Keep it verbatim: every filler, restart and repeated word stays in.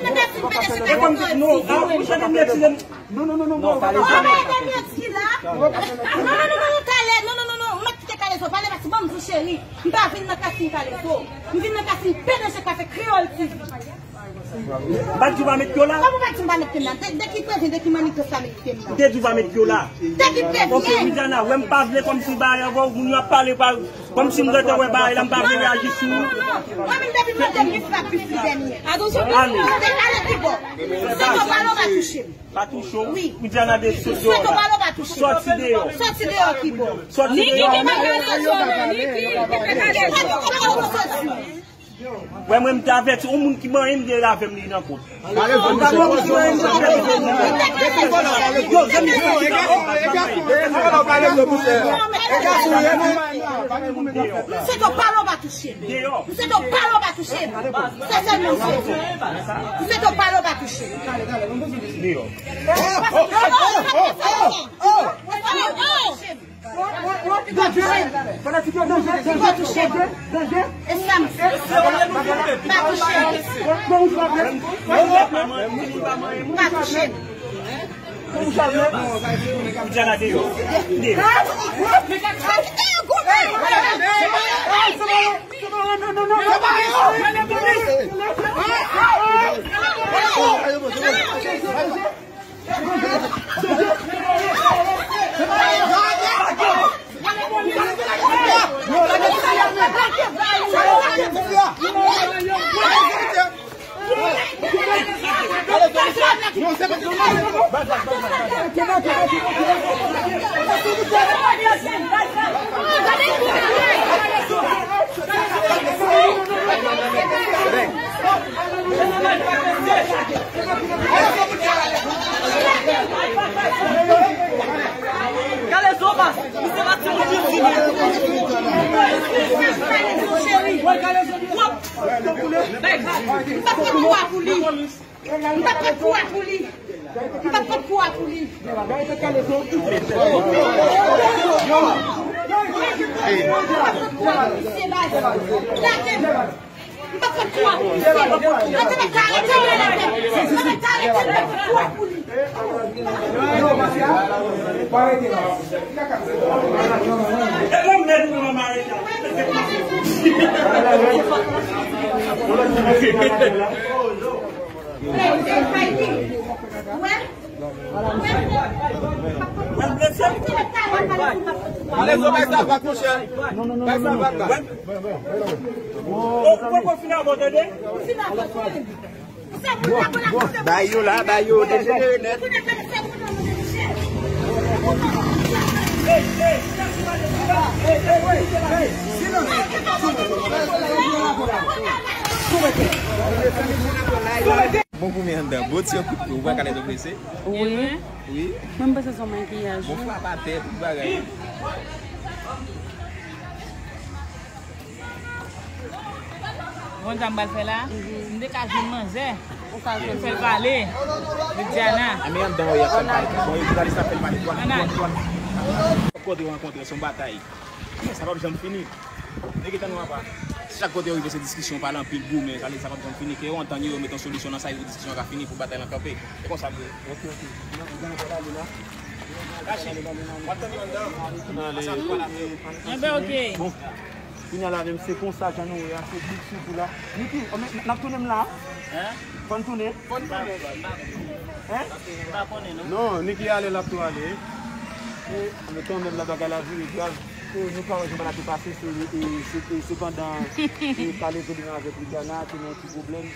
vin nan kasin pede se pa konn non, ah, ou chante m retire m. Non, non, non, non, non. Ou pa ede m yo ki la. Non, non, non, non, non, talè. Non, non, non, non. M ap kite Kalezo pale paske ban m di w cheri. M pa vin nan kasin Kalezo. M vin nan kasin P D G Kafe Kreyòl T V. M pa t di w pa met pye w la. Kòman w pa t di m pa met pye m la? De, de ki prevyen, de ki manifesta met pye m la? M te di w pa met pye w la. De ki prevyen? Ok, Widiana, wè m pa vle kòmsi bagay ankò, moun yo ap pale pa, kòmsi m gentan wè bagay la, m pa vle reyaji sou. Non, non, non, non. Mwen menm depi m mande m gen frap plis li dènye. Ale. Te ale ki bò? Sweto pale w pa touche m. Pa touche w. Wi. Widiana de sot deyò la. Sweto pale w pa touche m. Sòti deyò. Sòti deyò ki bò? Sòti deyò. Niki kite Kalezo, men Niki kite Kalezo. Sweto pale w pa touche m. Wè mwen m te avèti, yon moun ki manyen m gen avè m li nan kont. M sweto pale w pa touche m. M sweto pale w pa touche m. M sweto pale w pa touche m. Se sèlman m sweto. M sweto pale w pa touche m. Danje! Fanatik yo, danje! Pa touche m. Danje! Danje! Pa touche m. Pa touche m. Diana deyò. Deyò. Kalezo bas, misye pa timoun piti. Cheri, w ap, m p ap pran kou a pou li. M p ap pran kou a pou li. M p ap pran kou a pou li. Misye baz. Lage m. M p ap pran kou a pou misye. Rete la, rete la, rete la. Rete la, rete la, m p ap pran kou a pou li. Kalezo, bay sa vag, monchè. Bay sa vag la. Ou poko fin avò, tande? Bay yo la, bay yo, dejenere nèt. Bon, koumen anndan. Bon, ti yon kout pye. Ou wè Kalezo prese? Wi. Wi. Mwen, m panse se yon makiyaj. Bon, frap atè, tout bagay. Bon, sa m pral fè la, m te ka jwenn manzè. Fè l pale. Vidiana. Anben anndan yo y ap fè l pale. Bon, yo jounalis la fè l pale. Twal, twal, twal. Chak kote yo rankontre, se yon batay. Sa p ap janm fini. Nèg yo tann nou apa. Chak kote yo rive, se diskisyon, pale anpil, goumen. Sa vle di sa p ap janm fini. Ke yo antann yo, yo mete yon solisyon nan sa, yo diskisyon an ka fini pou batay lan kanpe. E konsa l ye. Ok, ok. Kache. W ap tann yo anndan. Anben, ok. Bon. Kounye a la menm, se konsa jan nou ye a, se big sou kou la. Niki, n ap tounen m la. Fò n tounen. Fò n tounen. Hein? Non, Niki ale, l ap tou ale. E, men kanmenm, la bagay la vire grav. E, nou ka wè jan bagay la te pase, se, e, se, e, se pandan, e, Kalezo li menm avèk Vidiana, te nan yon ti pwoblèm.